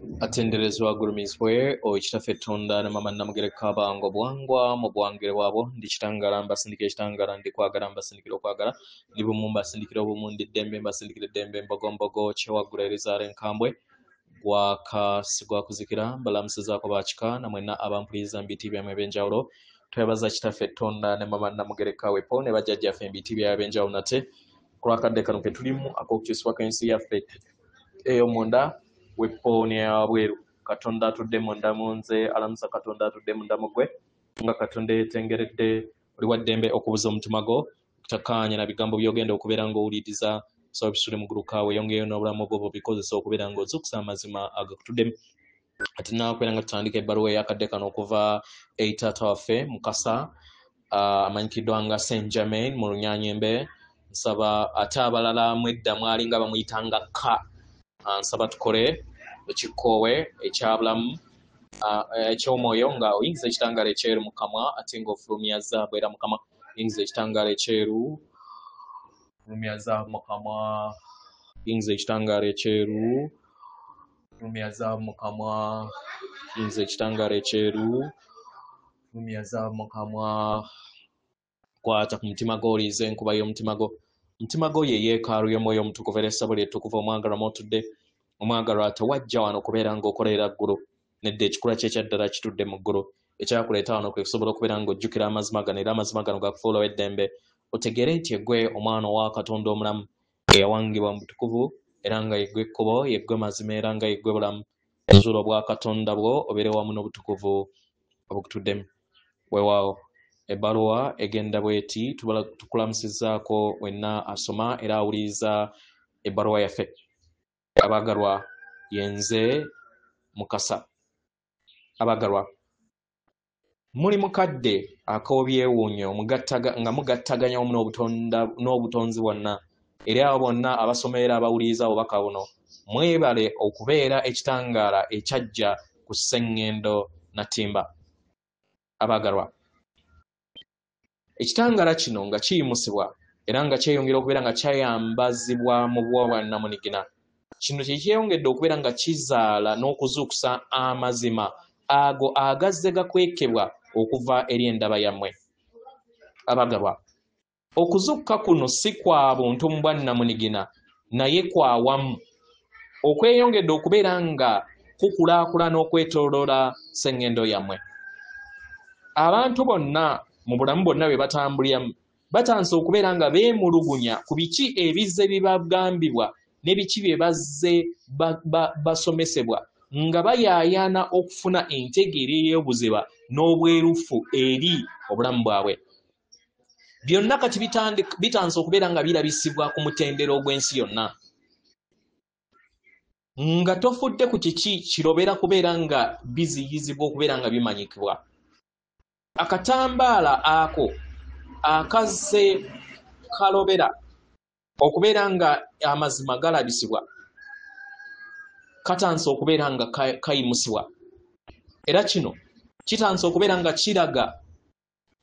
Atenderezebwa agulumizibwe oyo Kitaffe Tonda ne Maama Namugereka abange obuwangwa mu buwangire bwabwo. Ndi kitangala mbasindikira ekitangala, ndi kwagala mbasindikira okwagala, ndi bumu mbasindikira obumu, ndi ddembe mbasindikira eddembe, mbogombogo kyewaggula erizaala enkambwe, gwaka sigwakuzikira. Mbalamusizaako bakika namwenna abampuliriza mu biti byammwe ebyenjawulo. Twebaza Kitaffe Tonda ne Maama Namugereka wepo ne bajjajjaffe mu biti byabwe ebyenjawulo nate ku lwakadde kano ke tulimu ak'okukyusibwa kw'ensi yaffe ey'omunda wepo n'eyawabweru. Katonda atudde munda mu nze alamusa Katonda atudde munda mu ggwe, nga Katonda yeetengeredde. Oli wa ddembe okubuza omutima gwo okutakkaanya na bigambo by'ogenda okubeera ng'owuliriza. Saba bisule mu guluka weeyongereyo n'obulamu bwo bubikozesa okubeera ng'ozuukusa amazima agakutuddemu. Ate naakubeera nga tutandika ebbaluwa ey'akadde kano okuva eri taata waffe Mukasa, amanyikiddwa nga Saint Germain mu Lunyanyembe. Nsaba ate abalala mwedda mwalinga bamuyitanga Ka. Nsaba tukole ekikoowe ekyabulamu eky'omwoyo nga oyingiza ekitangaala ekyeru mu kamwa ate ng'ofulumya zaabu era mu kamwa. Yingiza ekitangaala ekyeru, fulumya zaabu mu kamwa. Yingiza ekitangaala ekyeru, fulumya zaabu mu kamwa. Yingiza ekitangaala ekyeru, fulumya zaabu mu kamwa. Kwata ku mutima gwo, oliize enkuba y'omutima gwo. Omutima gwo ye yeekaalu y'omwoyo omutukuvu era essabo lye ettukuvu omwagalwa mw'otudde. Omwagalwa tewajja wano kubeera ng'okolerera ggulu, nedda, ekikula kye ekyaddala kitudde mu ggulu. Ekyakuleeta wano kwe kusobola okubeera ng'ojjukira amazima gano, era amazima gano gakufuula ow'eddembe. Otegeere nti eggwe omwana owa Katonda omulamu eyawangibwa mu butukuvu, era nga yeggwe ekkubo, yeggwe mazima, era nga yeggwe bulamu. Ozuula obwa Katonda bwo obeere wamu n'obutukuvu obukutuddemu. Weewaawo ebbaluwa egenda bw'eti. Tukulamusizzaako wenna asoma era awuliriza ebbaluwa yaffe. Abaagalwa, yenze Mukasa. Abaagalwa, muli mukadde ak'obyewuunyo nga mugattaganya wamu n'obutonzi bwonna. Eri abo bonna abasoma era abawuliriza obubaka buno, mwebale okubeera ekitangaala ekyajja ku sseŋŋendo Natimba. Abaagalwa, ekitangaala kino nga kiyimusibwa era nga kyeyongera okubeera nga kyayambazibwa mu bwobwannamunigina, kino kye kyeyongedde okubeera nga kizaala n'okuzuukusa amazima ago agazze gakwekebwa okuva eri endaba yammwe. Abaagalwa, okuzuukuka kuno si kwa buntu mu bwannamunigina, naye kwa wamu, okweyongedde okubeera nga kukulaakulana okwetooloola sseŋŋendo yammwe. Abantu bonna mu bulamu bwonna bwe batambuliramu batandise okubeera nga beemulugunya ku biki ebizze bibagambibwa ne biki bye bazze basomesebwa, nga bayaayaana okufuna entegeera ey'obuziba n'obwerufu eri obulamu bwabwe. Byonna kati bitandise okubeera nga birabisibwa ku mutendera ogw'ensi yonna, nga tofudde ku kiki kirobera kubeera nga biziyizibwa okubeera nga bimanyikibwa. Akatambaala ako akazze kalobera okubeera nga amazima galabisibwa katandise okubeera nga kayimusibwa, era kino kitandise okubeera nga kiraga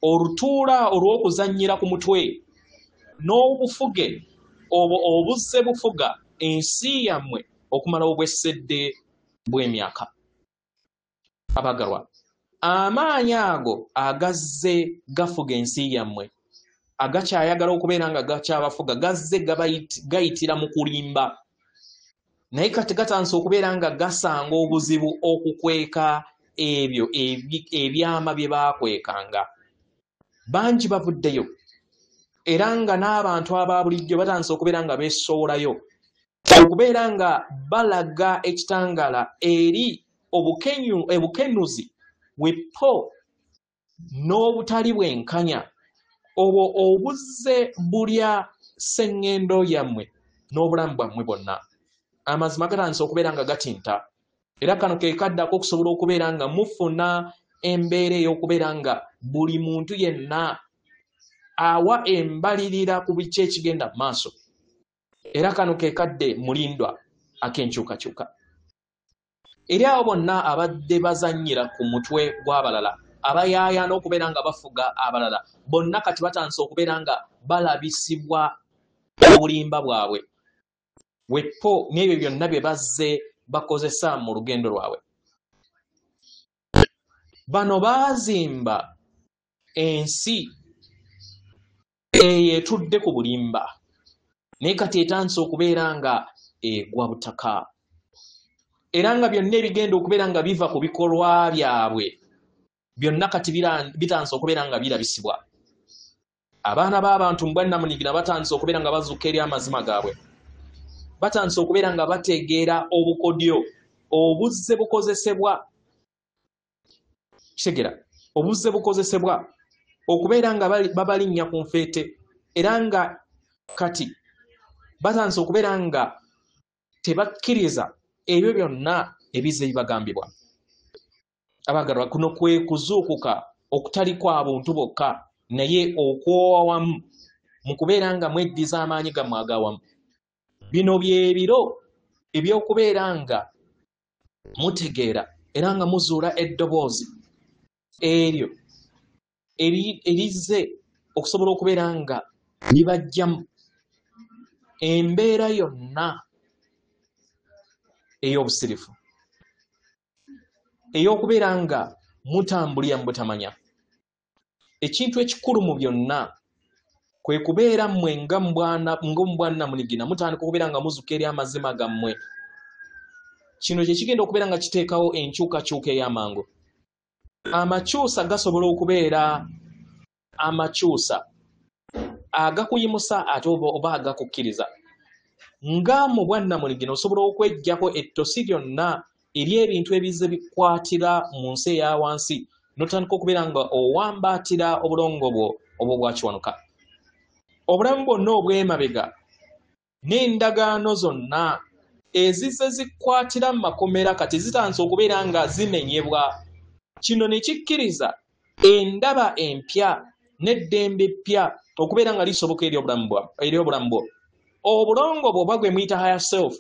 olutuula olw'okuzannyira ku mutwe n'obufuge obwo obuzze bufuga ensi yammwe okumala obwessedde bw'emyaka. Abagalwa, amaanyi ago agazze gafuga ensi yammwe agakyayagala okubeera nga gakyabafuga gazze gayitira mu kulimba, naye kati gatandise okubeera nga gasanga obuzibu okukweka ebyo ebyama bye baakwekanga. Bangi bavuddeyo, era nga n'abantu aba bulijjo batandise okubeera nga beesowolayo okubeera nga balaga ekitangaala eri obukenuzi bweppo n'obutali bwenkanya obwo obuzze bulya sseŋŋendo yammwe n'obulamu bwammwe bwonna. Amazima gatandise okubeera nga gatinta, era kano ke kaddako okusobola okubeera nga mufuna embeera ey'okubeera nga buli muntu yenna awa embalirira ku biki ekigenda mu maaso. Era kano ke kadde mulindwa ak'enkyukakyuka. Eri abo bonna abadde bazannyira ku mutwe gw'abalala, abayaayaana okubeera nga bafuga abalala, bonna kati batandise okubeera nga balabisibwa obulimba bwabwe. Weppo n'ebyo byonna bye bazze bakozesa mu lugendo lwabwe. Bano baazimba ensi eyo etudde ku bulimba, naye kati etandise okubeera nga egwa butaka, era nga byonna ebigenda okubeera nga biva ku bikolwa byabwe byonna kati bitandise okubeera nga birabisibwa. Abaana b'abantu mu bwannamunigina batandise okubeera nga bazuuka eri amazima gaabwe, batandise okubeera nga bategeera obukodyo obuzze bukozesebwa, kitegeera obuzze bukozesebwa okubeera nga babalinnya ku nfeete, era nga kati batandise okubeera nga tebakkiriza ebyo byonna ebizze bibagambibwa. Abaagalwa, kuno kwe kuzuukuka okutali kwa buntu bokka, naye okwowawamu mu kubeera nga mweddiza amaanyi gammwe agawamu. Bino bye biro eby'okubeera nga mutegeera era nga muzuula eddoboozi eryo erizze okusobola okubeera nga libajjamu embeera yonna ey'obusirifu, ey'okubeera nga mutambulira mu butamanya. Ekintu ekikulu mu byonna kwe kubeera mmwe nga mubwannamunigina mutandika okubeera nga muzuka eri amazima gammwe. Kino kye kigenda okubeera nga kiteekawo enkyukakyuka ey'amangu. Amakyusa gasobola okubeera amakyusa agakuyimusa ate oba agakukkiriza. Nga mu bwannamunigina osobola okweggyako ettosi lyonna ery'ebintu ebizze bikwatira mu nsi eya wansi, n'otandika okubeera nga owambaatira obulongo bwo obw'obwakiwanuka. Obulamu bwonna obw'emabega n'endagaano zonna ezizze zikwatira mu makomera kati zitandise okubeera nga zimenyebwa. Kino ne kikkiriza endaba empya n'eddembe eppya okubeera nga lisoboka eri obulamu bwo. Obulongo bwo oba gwe muyita higher self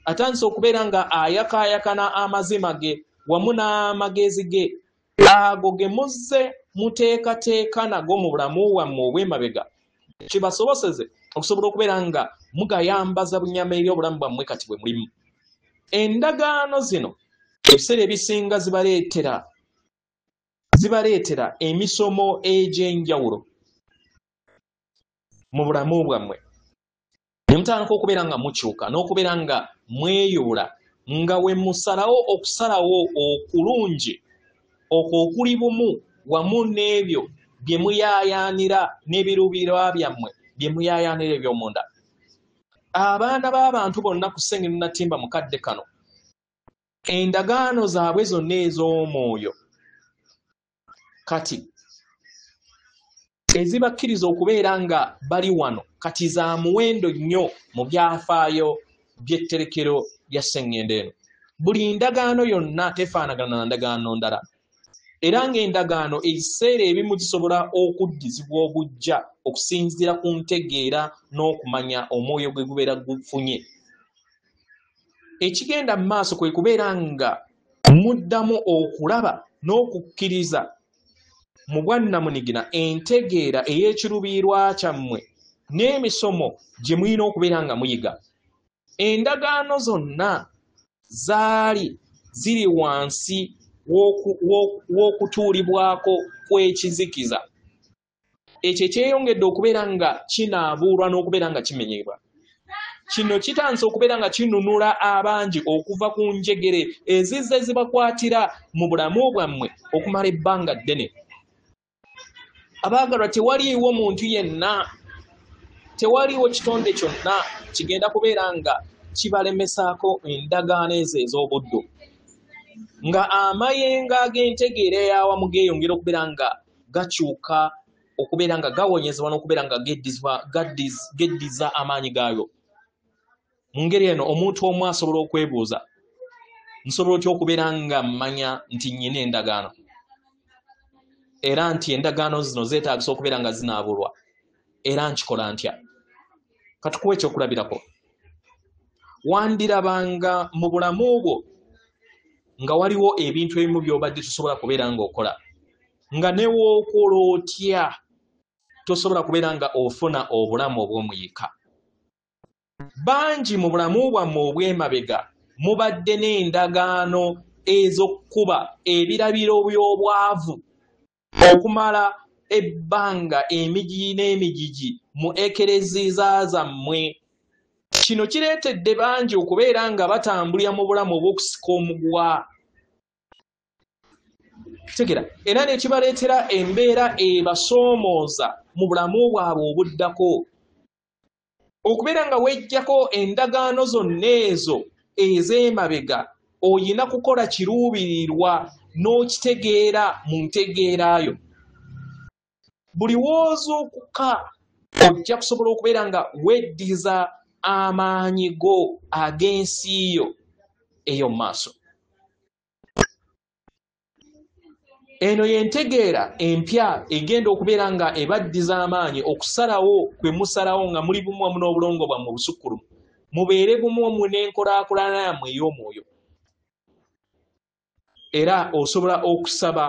atandise okubeera nga ayakaayakana amazima ge wamu n'amagezi ge, ago ge muzze muteekateeka nago mu bulamu bwammwe obw'emabega, kibasoboseze okusobola okubeera nga mugayambaza bunyama eri obulamu bwammwe kati bwe mulimu. Endagaano zino ebiseera ebisinga zibaleetera emisomo egy'enjawulo mu bulamu bwammwe. Ne mutandika okubeera nga mukyuka n'okubeera nga mweyuula, nga we musalawo okusalawo okulungi okwo okuli bumu wamu n'ebyo bye muyaayaanira n'ebiruubirirwa byammwe bye muyaayaanira eby'omunda. Abaana b'abantu bonna ku Ssengendo Natimba mu kadde kano, endagaano zaabwe zonna ez'omwoyo kati ezibakkiriza okubeera nga bali wano kati za muwendo nnyo mu byafaayo by'etterekero lya Ssengendo eno. Buli ndagaano yonna tefaanagana na ndagaano ndala, era ng'endagaano ebiseera ebimu zisobola okuddizibwa obuggya okusinziira ku ntegeera n'okumanya omwoyo gwe gubeera gufunye. Ekigenda mu maaso kwe kubeera nga muddamu okulaba n'okukkiriza mu bwannamunigina entegeera ey'ekiruubirirwa kyammwe n'emisomo gye mulina okubeera nga muyiga. Endagaano zonna zaali ziri wansi w'okutuulibwako kw'ekizikiza, ekyo ekyeyongedde okubeera nga kinaabuulwa n'okubeera nga kimenyebwa. Kino kitandise okubeera nga kinunula abangi okuva ku njegere ezizze zibakwatira mu bulamu bwammwe okumala ebbanga ddene. Abaagalwa, tewaliiwo muntu yenna, tewaliiwo kitonde kyonna kigenda kubeera nga kibalemesaako endagaano ezo ez'obuddu, nga amayengo ag'entegeera ey'awamu geeyongera okubeera nga gakyuka, okubeera nga gawonyezebwa n'okubeera nga geddiza amaanyi gaayo. Mu ngeri eno omuntu omu asobola okwebuuza, nsobola otya okubeera nga mmanya nti nnyina endagaano, era nti endagaano zino zeetaagisa okubeera nga zinaabulwa, era nkikola ntya? Katukuwa ekyokulabirako. Wandirabanga mu bulamu bwo nga waliwo ebintu ebimu by'obadde tosobola kubeera ng'okola, nga ne w'okola otya tosobola kubeera nga ofuna obulamu obw'omuyiika. Bangi mu bulamu bwammwe obw'emabega mubadde n'endagaano ez'okkuba ebirabiro by'obwavu okumala ebbanga emigigi n'emigigi mu ekereziza zammwe. Kino kireetedde bangi okubeera nga batambulira mu bulamu obw'okusika omuguwa. Tegera, era nekibaleetera embeera ebasoomooza mu bulamu bwabwe obuddako. Okubeera nga wejjako endagaano zonna ezo ez'emabega, oyina kukola kiruubirirwa n'okitegeera mu ntegeerayo. Buli w'ozuukuka ojja kusobola okubeera nga weddiza amaanyi go ag'ensi yo ey'omu maaso. Eno y'entegeera empya egenda okubeera nga ebaddiza amaanyi okusalawo kwe musalawo nga muli bumu wamu n'obulongo bwammwe obusukkulumu. Mubeere bumu wamu n'enkulaakulana yammwe ey'omwoyo. Era osobola okusaba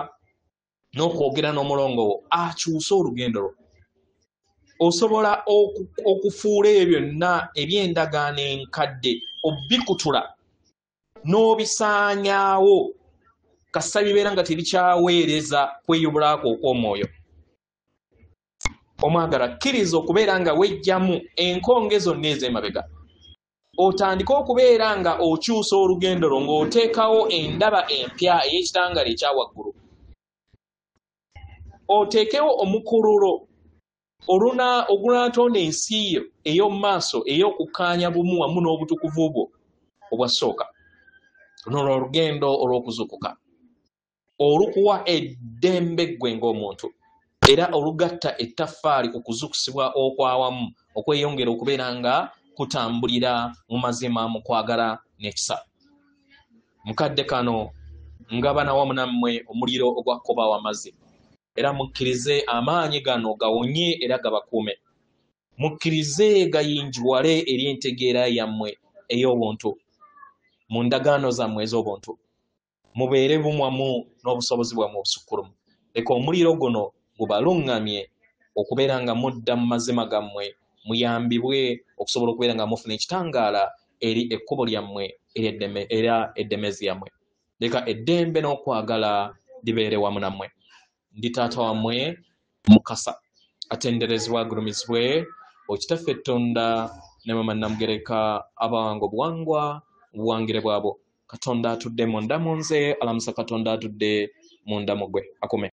n'okwogera n'omulongo wo akyuse olugendo lwo. Osobola okufuula ebyo byonna eby'endagaano enkadde obikutula n'obisaanyaawo kasita bibeera nga tebikyaweereza kweyubulako okw'omwoyo. Omwagala kkiriza okubeera nga wejjamu enkonge zonna ez'emabega, otandike okubeera nga okyusa olugendo lwo ng'oteekawo endaba empya ey'ekitangaala ekya waggulu. Oteekewo omukululo ogunaatonda ensi yo ey'omu maaso ey'okukkaanya bumu wamu n'obutukuvu bwo obwasooka. Luno olugendo olw'okuzuukuka olukuwa eddembe ggwe ng'omuntu, era olugatta ettaffaali ku kuzuukusibwa okwawamu okweyongera okubeera nga kutambulira mu mazima, mu kwagala n'ekisa. Mukadde kano ngabana wamu nammwe omuliro ogwa kkoba w'amazzi, era mukkirize amaanyi gano gawonye era gabakuume. Mukkirize gayingiwale eri entegeera yammwe ey'obuntu mu ndagaano zammwe ez'obuntu. Mubeere bumu wamu n'obusobozi bwammwe obusukkulumu. Leka omuliro guno gubaluŋŋamye okubeera nga mudda mu mazima gammwe, muyambibwe okusobola okubeera nga mufuna ekitangaala eri ekkubo lyammwe era eddemezi yammwe. Leka eddembe n'okwagala libeere wamu nammwe. Ndi taata wammwe Mukasa, atenderezebwa agulumizibwe Okitaffe Ttonda ne Mama Namugereka, abawanga obuwangwa obuwangire bwabwo. Katonda atudde munda mu nze, alamusa Katonda atudde munda mu ggwe. Akume.